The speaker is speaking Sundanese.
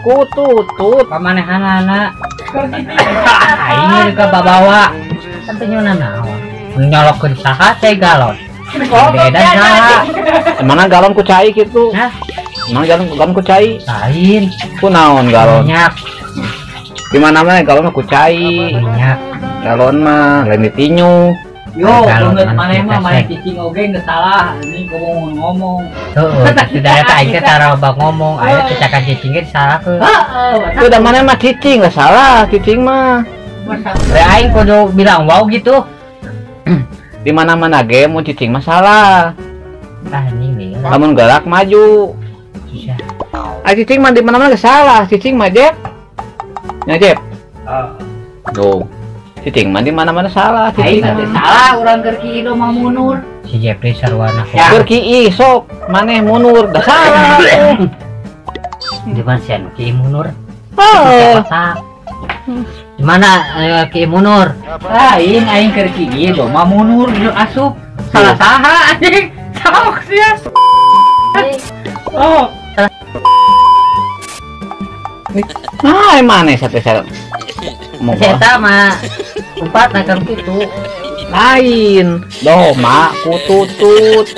Ku tutut. Pamanehanana. Aing ka babawa. Sampai nyona naon. Nyolokeun saha teh galon. Beda saha. Mana galon ku cai kitu? Hah? Mana galon ku cai? Lain. Ku naon galon? Minyak. Di mana-mana galon mah ku cai. Minyak. Galon mah lain ditinyu. Yo, banget maneh mah maneh cicing oge geus salah, ini ngomong-ngomong. Heeh, sudah eta aing teh tara loba ngomong, aya teh cakan cicing ge disalahkeun. Heeh, udah maneh mah cicing geus salah, cicing mah. Teh aing kudu bilang wow gitu. Di mana-mana ge mun cicing mah salah. Tah anjing nih. Lamun gerak maju. Susah. Ah cicing mah di mana-mana geus salah, cicing mah Jep. Nya Jep. Heeh. Tuh. Cicing mah di mana-mana salah, cicing mah salah urang keur ki ieu mah mundur. Si Jepri sarwana keur ki sok maneh mundur da salah. Di mana sih anu ki mundur? Heeh. Di mana ki mundur? Lain aing keur ki ieu mah mundur jeung asup. Salah saha anjing? Sok sia. Oh. Nah, maneh sate salah. Eta mah empat nakang kitu. Lain, doma ku tutut.